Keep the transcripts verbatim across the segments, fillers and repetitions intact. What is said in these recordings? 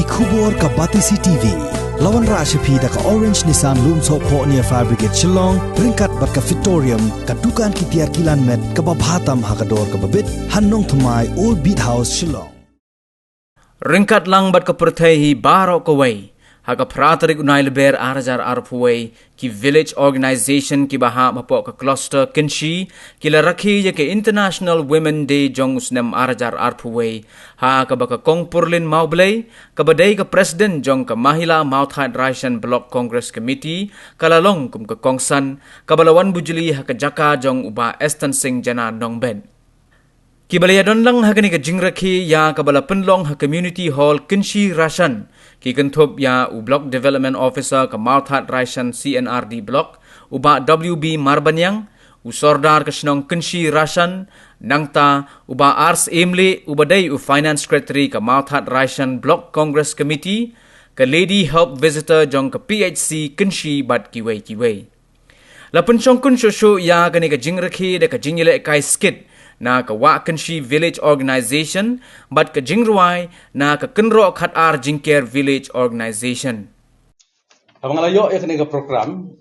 Khubor ka Batesi T V. La wanrah sha phi da ka Orange Nissan Lumsohphoh near Fire Brigade Shillong, ryngkat bad ka Fitorium, ka dukan ki tiar kilan met kaba bha tam ha ka dor kaba bit, ha Nongthymmai, Old Beat House, Shillong. Ryngkat lang bad ka pyrthei hi baroh kawei, ha ka phra tarik u Nailaber ar hajar arphew wei, ki village organization kiba hap hapoh ka cluster Kynshi ki la rakhe ïa ka International Women Day jong u snem ar hajar arphew wei, ha kaba ka Kong Purlin Mawblei, kaba dei ka president jong ka Mahila Mawthadraishan Block Congress Committee, ka la long kum ka kongsan, kaba la wan bujli ha ka jaka jong u Bah Esther Singh Jana Nongbet. Kiba la ïadon lang ha kane ka jingrakhe ïa kaba la pynlong ha Community Hall Kynshi Raishan, ki kynthup ïa u Block Development Officer ka Mawthadraishan C and R D Block, u Bah W B Marbaniang, u Sordar ka shnong Kynshi Raishan, nangta u Bah Ars Emley, uba dei u Finance Secretary ka Mawthadraishan Block Congress Committee, ka Lady Health Visitor jong ka P H C Kynshi bad kiwei kiwei. La pynshongkun shuh shuh ïa kane ka jingrakhe da ka jingïalehkai skit na ka Wah Kynshi Village Organization bad ka jingrwai na ka Kynroh Khatar Jingker Village Organization. Haba nga la ïoh ïa kane ka program,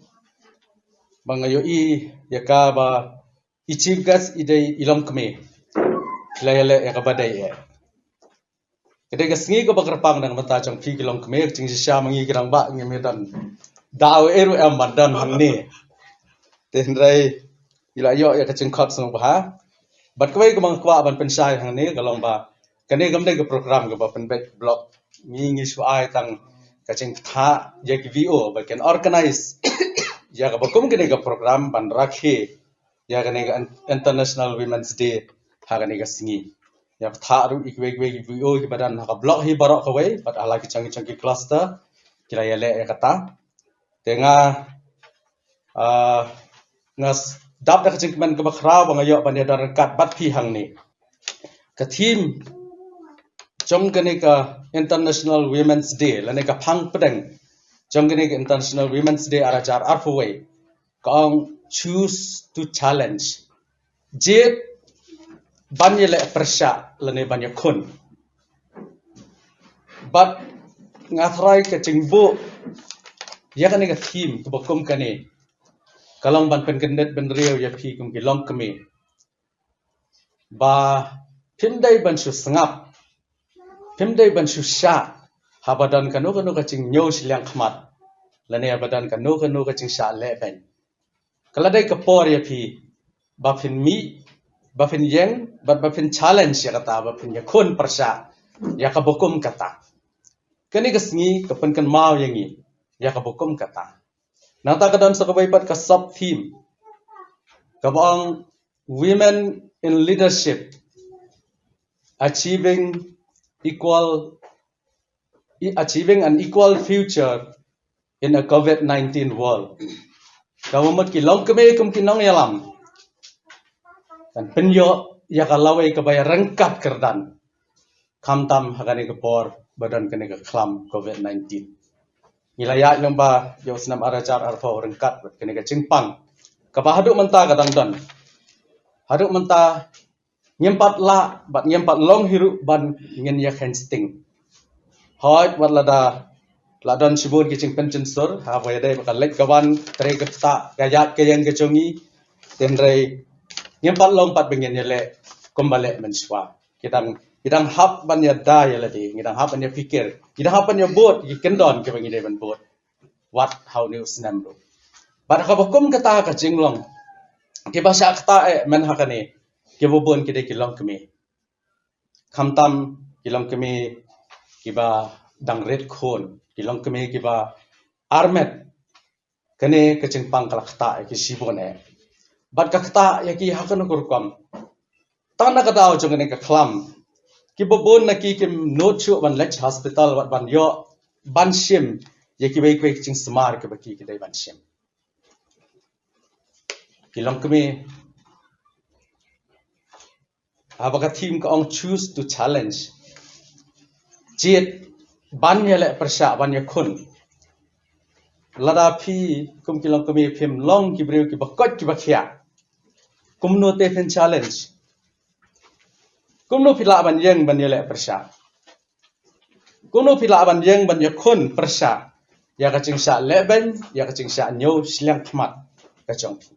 ba nga ïohi ïa ka ba i chief guest i dei i longkmie, phi la ïaleh ïa kaba dei eh. Ka dei ka sngi kaba kyrpang na ka bynta jong phi ki longkmie, ka jingshisha ma ngi ki rangbah ngim don daw ei ruh em ban don hangne. Te hynrei i la ïoh ïa ka jingkhot sngewbha. Bad kawei kaba nga kwah ban pynshai hangne ka long ba kane kam dei ka program kaba pynbeit block. Ngi ngi shu ai tang ka jingpynthah ïa ki V O ba kin organize ïa kaba kum kane ka program ban rakhe ïa kane ka In-, International Women's Day ha kane ka sngi. Ïa pynthah ruh ïa kiwei kiwei ki V O kiba don ha ka block hi baroh kawei, bad ha la ki jong ki jong ki cluster ki la ïaleh ïa kata. Te nga, ah, nga s-, dap da ka jingkmen kaba khraw ba nga ïoh ban ïadon ryngkat bad phi hangne. Ka theme jong kane ka International Women's Day lane ka phang pdeng jong kane ka International Women's Day ar hajar arphew wei ka ong Choose to Challenge. Jied ban ïaleh pyrshah lane ban ïakhun. Bad nga tharai ka jingbuh ïa kane ka theme kaba kum kane ka long ban pynkyndit bynriew ïa phi kum ki longkmie ba phim dei ban shu sngap, phim dei ban shu shah haba don kano kano ka jingñiew shiliang khmat lane haba don kano kano ka jingshah lehbeiñ. Ka la dei ka por ïa phi ba phin mih, ba phin ïeng bad ba phin challenge ïa kata, ba phin ïakhun pyrshah ïa kaba kum kata. Kane ka sngi ka pynkynmaw ïa ngi ïa kaba kum kata. Nangta ka don sa kawei pat ka sub theme kaba ong Women in Leadership, Achieving Equal, Achieving an Equal Future in a COVID nineteen World. Kaba mut ki longkmie kum ki nongïalam kan pynïoh ïa ka lawei kaba ïaryngkat kyrdan, khamtam ha kane ka por ba don kane ka khlam COVID nineteen. Ngi la ïaid lyngba ïa u snem ar hajar arphew ryngkat bad kane ka jingpang kaba haduh mynta ka dang don. Haduh mynta ngim pat lah bad ngim pat long hi ruh ban ngin ïa khein sting. Hooid, wat lada la don shibun ki jingpynjynsur, haba ïadei bad ka leit ka wan, trei ka ktah, ka ïaid ka ïeng ka jong ngi, hynrei ngim pat long pat ba ngin ïaleh kumba leh mynshuwa. Ki dang, ki dang hap ban ïada ïa lade, ki dang hap ban ïapyrkhat, ki dang hap ban ïabud ki kyndon kiba ngi dei ban bud wat ha une u snem ruh. Bad ha kaba kum kata ka jinglong, kiba shah ktah eh mynta ha kane kiba bun ki dei ki longkmie. Khamtam ki longkmie kiba dang rit khun, ki longkmie kiba armet. Kane ka jingpang ka la ktah ïa ki shibun eh. Bad ka ktah ïa ki ha kano ka rukom. Tang na ka daw jong kane ka khlam, kiba bun na ki kim nud shuh ban leit hospital wat ban ïoh ban shim ïa kiwei kiwei ki jingsumar kiba ki ki dei ban shim. Ki longkmie, haba ka theme ka ong Choose to Challenge, jied ban ïaleh pyrshah, ban ïakhun. Lada phi kum ki longkmie phim long ki briew kiba koit kiba khiah, kumno te phin challenge? Kumno phi lah ban ïeng ban ïaleh pyrshah? Kumno phi lah ban ïeng ban ïakhun pyrshah ïa ka jingshah lehbeiñ, ïa ka jingshah ñiew shiliang khmat ka jong phi?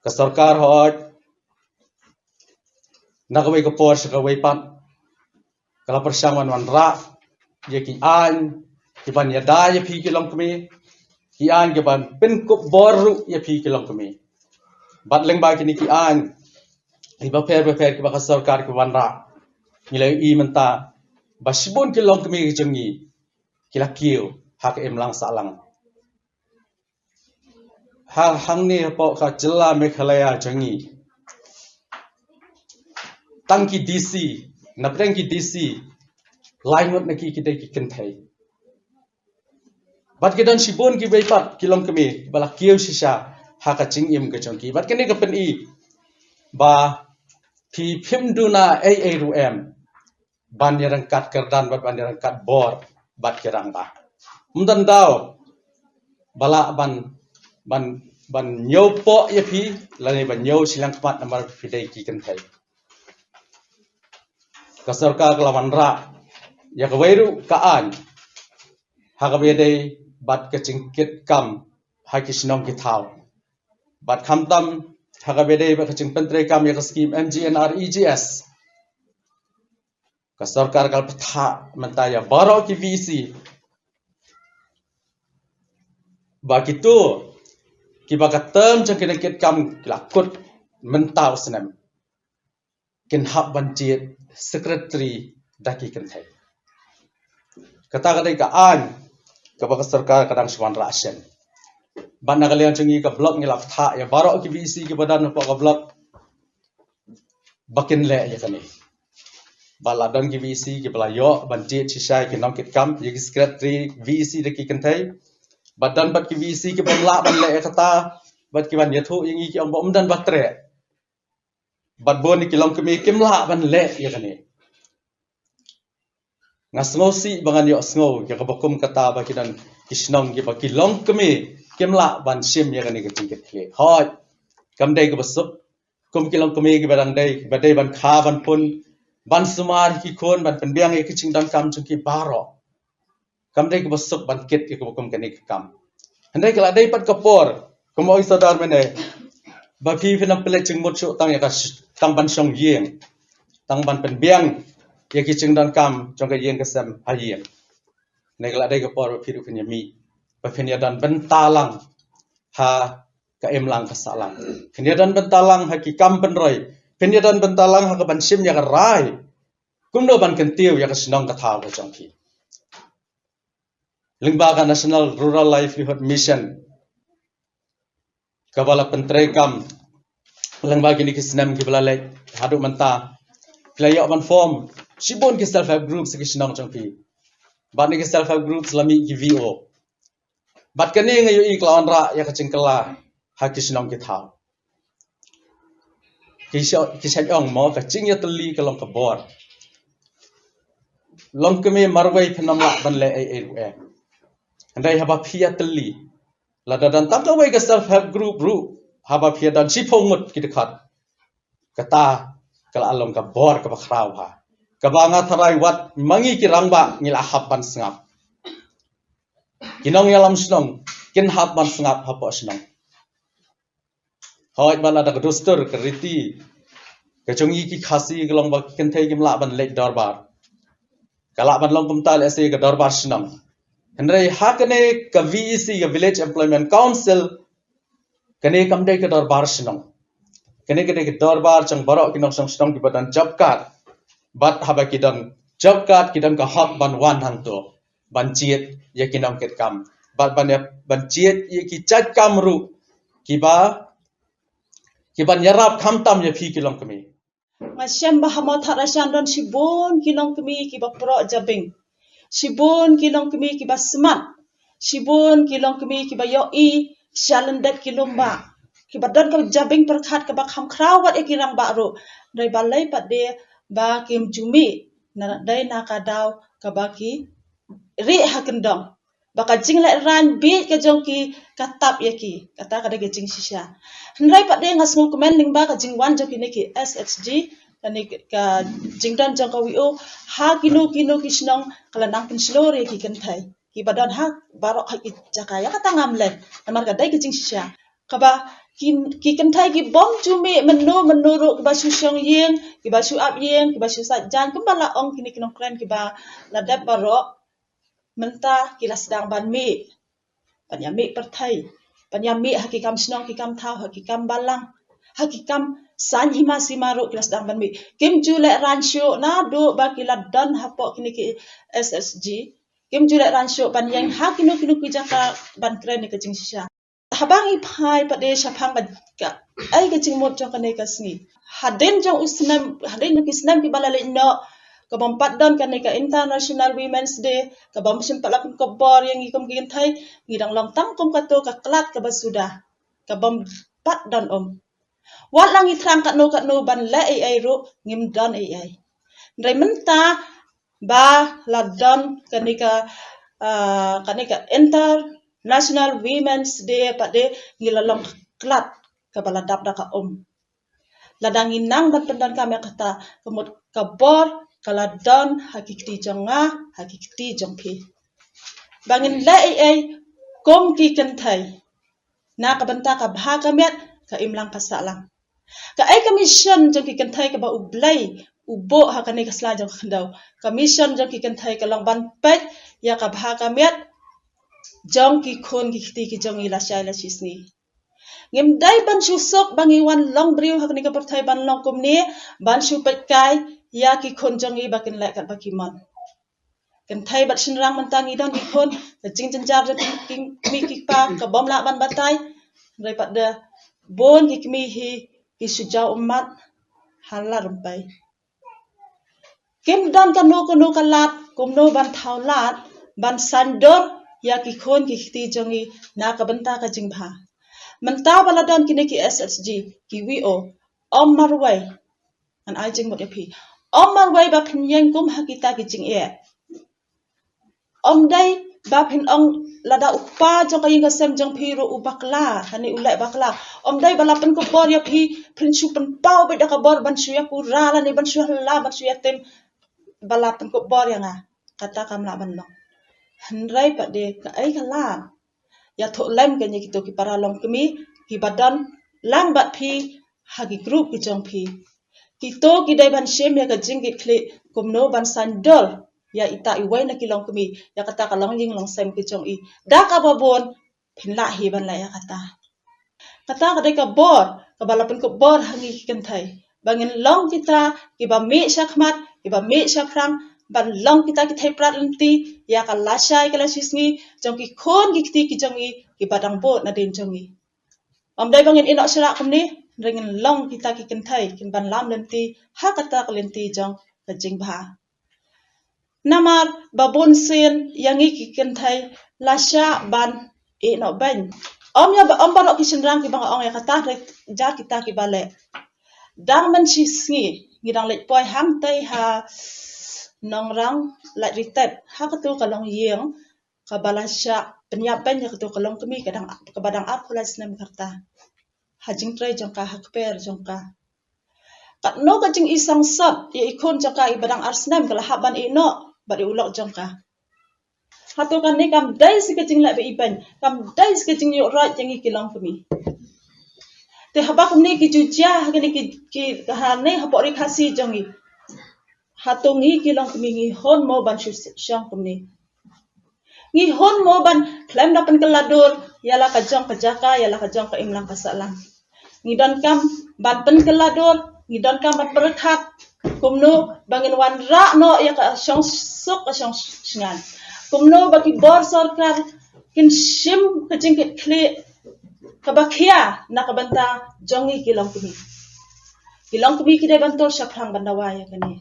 Ka sorkar hooid, na kawei ka por sha kawei pat, ka la pyrshang ban wanrah ïa ki aiñ ki ban ïada ïa phi ki longkmie, ki aiñ ki ban pynkup bor ruh ïa phi ki longkmie. Bad lyngba kine ki aiñ kiba pher bapher kiba ka sorkar ki wanrah, ngi la ïohi mynta ba shibun ki longkmie ki jong ngi ki la kiew ha ka imlang sahlang. Ha hangne hapoh ka jylla Meghalaya jong ngi, tang ki D C, napdeng ki D C, lai ngut na ki ki dei ki kynthei. Bad ki don shibun kiwei pat ki longkmie ba la kiew shisha ha ka jingim ka jong ki. Bad kane ka pyni ba phi phim duna ei ei ruh em ban ïaryngkat kyrdan bad ban ïaryngkat bor bad ki rangbah. Ym don daw ba lah ban, ban, ban ñiew poh ïa phi lane ban ñiew shiliang khmat namar phi dei ki kynthei. Ka sorkar ka la wanrah ïa kawei ruh ka aiñ ha kaba ïadei bad ka jingkit kam ha ki shnong ki thaw. Bad khamtam ha kaba ïadei bad ka jingpyntreikam ïa ka skim M G N R E G S. Ka sorkar ka la pynthah mynta ïa baroh ki V E C ba kito kiba ka term jong ki dang kit kam ki la kut mynta u snem, kin hap ban jied secretary da ki kynthei. Kata ka dei ka aiñ kaba ka sorkar ka dang shu wanrah shen. Bad na ka liang jong ngi ka block ngi la pynthah ïa baroh ki V E C kiba don hapoh ka block ba kin leh ïa kane. Bad la don ki V E C kiba la ïoh ban jied shisha ïa ki nongkit kam, ïa ki secretary V E C da ki kynthei. Bad don bad ki V E C kiba ym lah ban leh ïa kata, bad ki ban ïathuh ïa ngi ki ong ba ym don ba treh. Bad bun ïa ki longkmie kim lah ban leh ïa kane. Nga sngewsih ba ngan ïohsngew ïa kaba kum kata ba ki don ki shnong kiba ki longkmie kim lah ban shim ïa kane ka jingkit khlieh. Hooid, kam dei kaba suk. Kum ki longkmie kiba dang dei, kiba dei ban kha ban pun, ban sumar ïa ki khun, ban pynbiang ïa ki jingdonkam jong ki baroh. Kam dei kaba suk ban kit ïa kaba kum kane ka kam. Hynrei ka la dei pat ka por, kum u ong i Sordar mynne, ba phi phin ym pynleit jingmut shuh tang ïa ka sh-, tang ban shong ïing, tang ban pynbiang ïa ki jingdonkam jong ka ïing ka sem ha ïing. Hynrei ka la dei ka por ba phi ruh phin ïa mih, ba phin ïa don bynta lang ha ka imlang ka sahlang. Phin ïa don bynta lang ha ki kam pynroi, phin ïa don bynta lang ha ka ban shim ïa ka rai kumno ban kyntiew ïa ka shnong ka thaw ka jong phi. Lyngba ka National Rural Livelihood Mission kaba la pyntreikam lyngba kine ki snem kiba la leit haduh mynta, phi la ïoh ban form shibun ki self help groups ha ki shnong jong phi. Bad na ki self help groups la mih ki V O. Bad kane nga ïohi ka la wanrah ïa ka jingkylla ha ki shnong ki thaw. Ki sha-, ki shait ong mo, ka jingïatylli ka long ka bor. Longkmie marwei phin ym lah ban leh ei ei ruh em. Hynrei haba phi ïatylli, lada don tang kawei ka self help group ruh, haba phi ïa don shiphew ngut ki dkhot, kata ka la long ka bor kaba khraw bha, kaba nga tharai wat ma ngi ki rangbah ngi la hap ban sngap. Ki nongïalam shnong kin hap ban sngap hapoh shnong. Hooid, ba la da ka dustur ka riti ka jong ngi ki Khasi ka long ba ki kynthei kim lah ban leit dorbar. Ka lah ban long kumta lehse ka dorbar shnong. Hynrei ha kane ka V E C, ka Village Employment Council, kane kam dei ka dorbar shnong. Kane ka dei ka dorbar jong baroh ki nongshong shnong kiba don job card. Bad haba ki don job card ki don ka hok ban wan hangto ban jied ïa ki nongkit kam. Bad ban ïa, ban jied ïa ki jait kam ruh kiba, kiban ïarap khamtam ïa phi ki longkmie. Nga shem ba ha Mawthadraishan don shibun ki longkmie kiba proh jabieng. Shibun ki longkmie kiba smat. Shibun ki longkmie kiba ïohi sha lyndet ki lum bah. Kiba don ka jabieng pyrkhat kaba kham khraw wat ïa ki rangbah ruh. Hynrei balei pat de ba kim ju mih? Na dei na ka daw kaba ki rieh ha kyndong. Ba ka jinglehrain bieit ka jong ki ka tap ïa ki. Kata ka dei ka jingshisha. Hynrei pat de nga sngewkmen lyngba ka jingwan jong kine ki S H G, Kane ka jingdon jong ka VO ha kino kino ki shnong ka la nang pynshlur ïa ki kynthei kiba don ha baroh ha ki jaka, ïa kata ngam leh namar ka dei ka jingshisha. Kaba ki, ki kynthei ki bym ju mih mynno mynno ruh, kiba shu shong ïing, kiba shu ap ïing, kiba shu sait jaiñ, kumba la ong kine ki nongkren kiba la dep baroh. Mynta ki la sdang ban mih, ban ïa mih pyrthei, ban ïa mih ha ki kam shnong ki kam thaw, ha ki kam balang, ha ki kam saiñ hima sima ruh ki la sdang ban mih. Kim ju lehraiñ shuh naduh ba ki la don hapoh kine ki SHG. Kim ju lehraiñ shuh ban ïeng ha kino kino ki jaka ban kren ïa ka jingshisha. Haba ngi phai pat de shaphang ka, ka, ai ka jingmut jong kane ka sngi. Hadien jong u snem, hadien jong ki snem kiba la leit noh, kaba ym pat don kane ka International Women's Day, kaba ym shym pat la pynkup bor ïa ngi kum ki kynthei, ngi dang long tang kum kato ka klat kaba suda, kaba ym pat don um. Wat la ngi thrang katno katno ban leh ei ei ruh, ngim don ei ei. Hynrei mynta ba la don kane ka, ah, kane ka International Women's Day pat de, ngi la long klat kaba la dap da ka um. Lada ngi nang ban pyndonkam ïa kata, ka mut ka bor ka la don ha ki kti jong nga, ha ki kti jong phi. Ba ngin leh ei ei kum ki kynthei na ka bynta ka bha ka miat, ka imlang ka sahlang. Kaei ka mission jong ki kynthei kaba U Blei u buh ha kane ka sla jong ka khyndew? Ka mission jong ki kynthei ka long ban peit ïa ka bha ka miat jong ki khun ki kti ki jong ngi lashai lashisngi. Ngim dei ban shu suk ba ngi wan long briew ha kane ka pyrthei ban long kumne, ban shu peit kai ïa ki khun jong ngi ba kin leh katba ki mon. Kynthei bad shynrang mynta ngi don ki khun, ka jingjynjar jong ki, ki kmie ki kpa ka bym lah ban batai. Hynrei pat de bun ki kmie hi ki shu jaw ummat ha la rympei. Kim don kano kano ka lad kumno ban thaw lad ban saiñdur ïa ki khun ki kti jong ngi na ka bynta ka jingbha. Mynta ba la don kine ki SHG, ki VO, ym marwei, ngan ai jingmut ïa phi, ym marwei ba phin ïeng kum ha kita ki jingeh. Ym dei ba phin ong lada u kpa jong ka ïing ka sem jong phi ruh u bakla, kane u leh bakla. Ym dei ba la pynkup bor ïa phi phin shu pynpaw beit da ka bor ban shu ïakura lane ban shu ïalam, ban shu ïatim, ba la pynkup bor ïa nga. Kata kam lah ban long. Hynrei pat de kaei ka lah? Ïathuh lem kane kito ki para longkmie kiba don lang bad phi ha ki group ki jong phi. Kito ki dei ban shim ïa ka jingkitkhlieh kumno ban saiñdur ïa ita iwei na ki longkmie ïa kata ka longïing longsem ki jong i. Da kaba bun phin lah hi ban leh ïa kata. Kata ka dei ka bor kaba la pynkup bor ha ngi ki kynthei, ba ngin long kita kiba mih shakhmat, kiba mih shaphrang, ban long kita ki thei prat lynti ïa ka lashai ka lashisngi jong ki khun ki kti ki jong ngi kiba dang bud nadien jong ngi. Ym dei ba ngin ïehnoh shlak kumne, hynrei ngin long kita ki kynthei kin ban lam lynti ha kata ka lynti jong ka jingbha. Namar ba bun sien ïa ngi ki kynthei la shah ban ïehnoh beiñ. Ym ïa ba, ym baroh ki shynrang kiba nga ong ïa kata, hynrei jar kita kiba leh. Dang mynshisngi ngi dang leit poi hangtei ha Nongrang Laitritiat, ha katu ka longïing kaba la shah pynïap beiñ ïa katu ka longkmie ka dang, kaba dang arphew lai snem ka rta. Ha jingtrei jong ka, ha kper jong ka, katno ka jingisangsot ïa i khun jong ka iba dang ar snem, ka la hap ban ïehnoh bad ïa u lok jong ka. Hato kane kam dei sa ka jingleh ba-ibeiñ, kam dei sa ka jingïoh roit ïa ngi ki longkmie? Te haba kumne ki ju jia ha kane ki, ki, ha ne hapoh Ri Khasi jong ngi, hato ngi ki longkmie ngi hun mo ban shu shong kumne? Ngi hun mo ban khlem da pynkylla dur ïa la ka jong ka jaka, ïa la ka jong ka imlang ka sahlang? Ngi donkam ban pynkylla dur, ngi donkam ban pyrkhat kumno ba ngin wanrah noh ïa ka shongsuk ka shongshngaiñ. Kumno ba ki bor sorkar kin shim ka jingkitkhlieh kaba khia na ka bynta jong ngi ki longkmie. Ki longkmie ki dei ban tur shaphrang ban dawa ïa kane.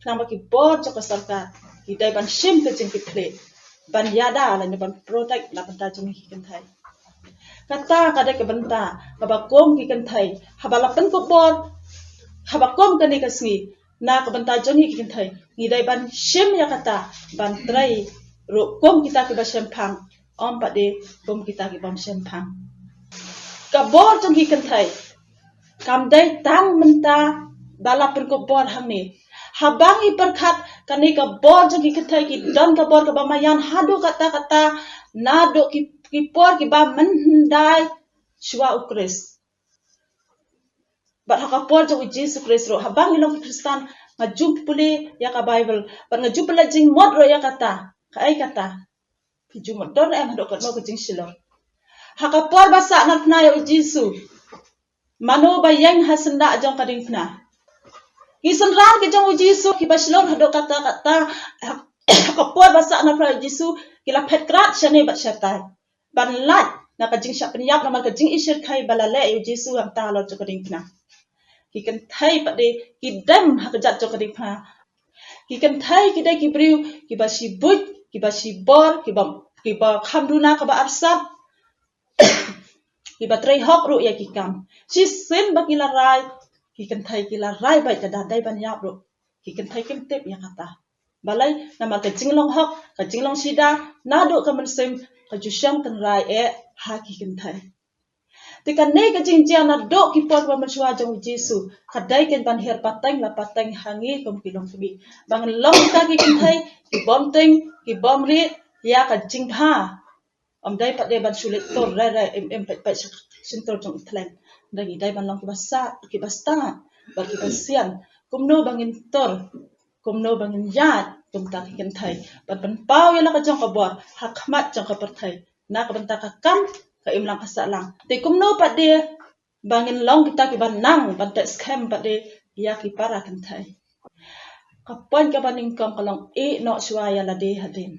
Khnang ba ki bor jong ka sorkar ki dei ban shim ka jingkitkhlieh ban ïada lane ban protect na bynta jong ngi ki kynthei. Kata ka dei ka bynta kaba kum ki kynthei, haba la pynkup bor, haba kum kane ka sngi na ka bynta jong ngi ki kynthei, ngi dei ban shim ïa kata, ban trei ruh kum kita kiba shemphang, ym pat de kum kita ki bym shemphang. Ka bor jong ki kynthei kam dei tang mynta Ba la pynkup bor hangne. Haba ngi pyrkhat kane ka bor jong ki kynthei, ki don ka bor kaba maïan haduh katta katta, naduh ki, ki por kiba mynhyndai shuwa u Khrist. Bad ha ka por jong u Jisu Khrist ruh, haba ngi long ki Khristan, nga ju pule ïa ka Baibl, bad nga ju pule jingmut ruh ïa kata. Kaei kata? Phi ju mutdur em haduh katno ka jingshlur? Ha ka por ba sahnarphna ïa u Jisu, mano ba ïeng ha syndah jong ka diengphna? Ki synran ki jong u Jisu kiba shlur haduh katta katta, ha ka por ba sahnarphna ïa u Jisu, ki la phet krad shane bad shatai ban lait na ka jingshah pynïap namar ka jingïashyrkhei ba la leh ïa u Jisu hangta halor jong ka diengphna. Ki kynthei pat de ki dem ha ka jait jong ka diengphna. Ki kynthei ki dei ki briew kiba shibuit, kiba shibor, kiba, kiba kham duna kaba arsap, kiba trei hok ruh ïa ki kam. Shisien ba ki la rai, ki kynthei ki la rai beit lada dei ban ïap ruh. Ki kynthei kim tip ïa kata. Balei? Namar ka jinglong hok, ka jinglong sida, naduh ka mynsiem, ka ju shong tynrai eh ha ki kynthei. Te kane ka jingjia naduh ki por ba mynshuwa jong u Jisu, ka dei kein ban hiar pateng la pateng ha ngi kum ki longkmie. Ba ngin long kita ki kynthei ki bym tieng, ki bym rieh ïa ka jingbha. Ym dei pat de ban shu leit tur re re im im peit peit sha shyntur jong u thleng. Dei ngi dei ban long kiba sah, kiba stad, bad kiba sian. Kumno ba ngin tur, kumno ba ngin ïaid kum kita ki kynthei ban pynpaw ïa la ka jong ka bor ha khmat jong ka pyrthei, na ka bynta ka kam ka imlang ka sahlang. Te kumno pat de ba ngin long kita kiba nang ban teh skhem pat de ïa ki para kynthei? Ka point kaba nyngkong ka long, ïeh noh shuwa ïa lade hadien.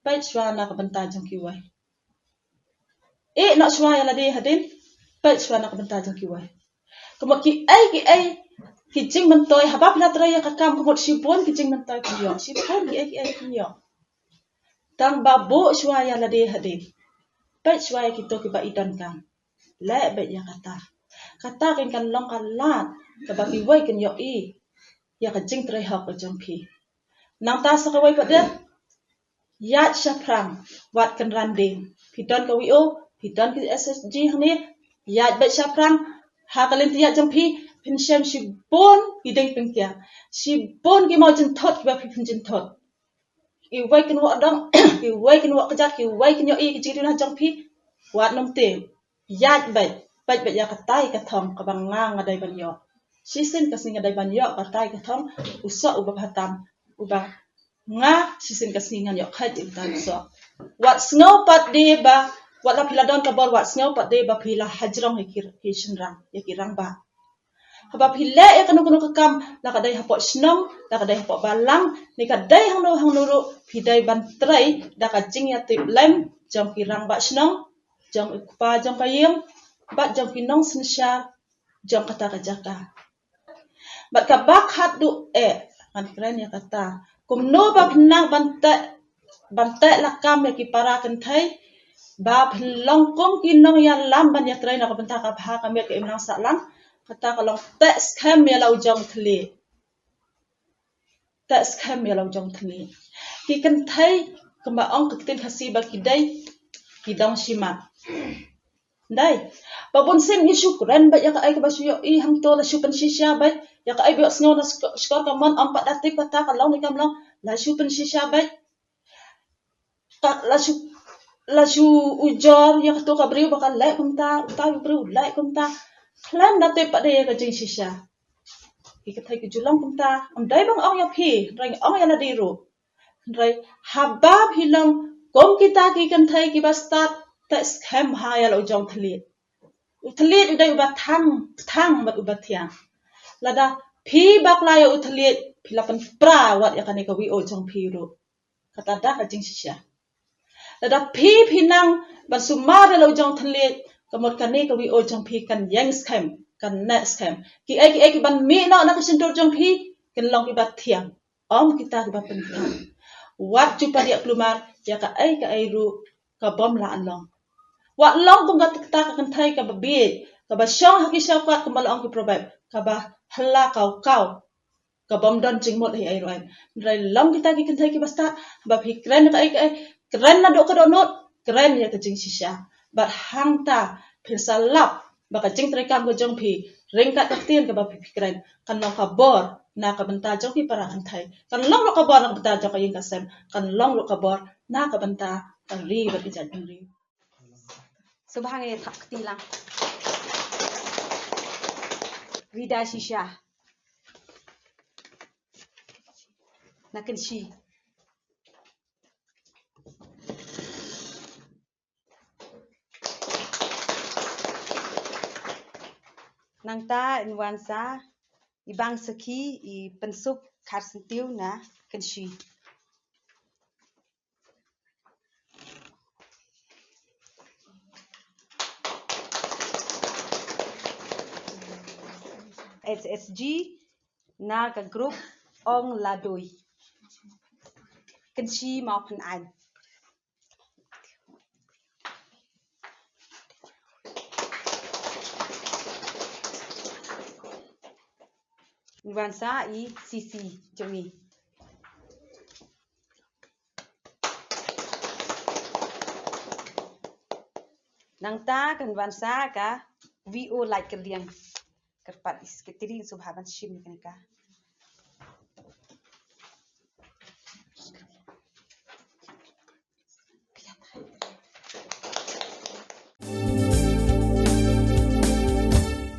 Peit shuwa na ka bynta jong kiwei. Ïeh noh shuwa ïa lade hadien. Peit shuwa na ka bynta jong kiwei. Ka mut kiei kiei ki jingmyntoi haba phi la trei ïa ka kam, ka mut shibun ki jingmyntoi phin ïoh, shibun kiei kiei phin ïoh. Tang ba buh shuwa ïa lade hadien. Peit shuwa ïa kito kiba i donkam. Leh beit ïa kata. Kata kan kan long ka lad kaba kiwei kin ïohi ïa ka jingtrei hok ka jong phi. Nangta sa kawei pat de, ïaid shaphrang, wat kynran dieng. Phi don ka VO, phi don ki SHG hangne, ïaid beit shaphrang. Ha ka lynti ïaid jong phi, phin shem shibun ki dieng pyngkiang, shibun ki mawjynthut kiba phi pynjynthut. Kiwei kin wad dong, kiwei kin wad kjat, kiwei kin ïohi ki jingduna jong phi. Wat nym tieng. Ïaid beit, peit beit ïa katai ka thong kaba nga nga dei ban ïoh. Shisien ka sngi nga dei ban ïoh katai ka thong, u soh uba bha tam, uba nga shisien ka sngi ngan ïoh kheit ïa utai u soh. Wat sngew pat de ba, wat la phi la don ka bor, wat sngew pat de ba phi la hajrong ïa ki, ki shynrang, ïa ki rangbah. Haba phi leh ïa kano kano ka kam, la ka dei hapoh shnong, la ka dei hapoh balang, ne ka dei hangno hangno ruh, phi dei ban trei da ka jingïatiplem jong ki rangbah shnong, jong u kpa jong ka ïing, bad jong ki nongsynshar jong kata ka jaka. Bad kaba khatduh eh, ngan kren ïa kata, kumno ba phin nang ban teh, ban teh lakam ïa ki para kynthei ba phin long kum ki nongïalam ban ïatrei na ka bynta ka bha ka miat ka imlang sahlang. Kata ka long teh skhem ïa la u jong thylliej. Teh skhem ïa la u jong thylliej. Ki kynthei, kumba ong ka ktien Khasi ba ki dei ki dong shimat. Ndai, ba bun sien ngi shu kren beit ïa kaei kaba shu ïohi hangto, la shu pynshisha beit ïa kaei ba ïohsngew na shkor, shkor kamon, ym pat da tip kata ka long ne kam long, la shu pynshisha beit. Ka, la shu, la shu ujor ïa kato ka briew ba ka leh kumta, utai u briew u leh kumta. Khlem da tip pat de ïa ka jingshisha. Ki kynthei ki ju long kumta, ym dei ba nga ong ïa phi, hynrei nga ong ïa lade ruh. Hynrei haba phi long kum kita ki kynthei kiba stad, teh skhem bha ïa la u jong thylliej. U thylliej u dei uba thang, thang bad uba thiang. Lada phi bakla ïa u thylliej, phi la pynpra wat ïa kane ka VO jong phi ruh. Kata da ka jingshisha. Lada phi phi nang ban sumar ïa la u jong thylliej, ka mut kane ka VO jong phi kan ïeng skhem, kan neh skhem. Kiei kiei kiban mih noh na ka shyntur jong phi, kin long kiba thiang. Ym kita kiba pynthang. Wat ju padiah kulmar ïa kaei kaei ruh ka bym lah long. Wat long kum kata ka kynthei kaba bieit, kaba shong ha ki shawkot, kumba la ong ki Proverb, kaba hla kaw kaw, ka bym don jingmut hi ei ruh ei. Hynrei long kita ki kynthei kiba stad, haba phi kren kaei kaei, kren naduh ka dohnud, kren ïa ka jingshisha. Bad hangta phin sa lap ba ka jingtrei kam ka jong phi Ryngkat ka ktien kaba phi kren, kan long ka bor na ka bynta jong ki para kynthei, kan long ruh ka bor na ka bynta jong ka ïing ka sem, kan long ruh ka bor na ka bynta ka ri bad ki jaitbynriew. Sngewbha ngin ïa thap kti lang. Rida shisha. Na Kynshi. Nangta yn wan sa i Bang Sakhi, i Pynsuk Kharsyntiew na Kynshi. H S G na ka group Ong Ladoi. Kynshi Mawphanaiñ. Wan sa i C C jong ngi. Nangta kan wan sa ka V O Laitkylliang. Kyrpad i secretary sngewbha ban shim ïa kane ka.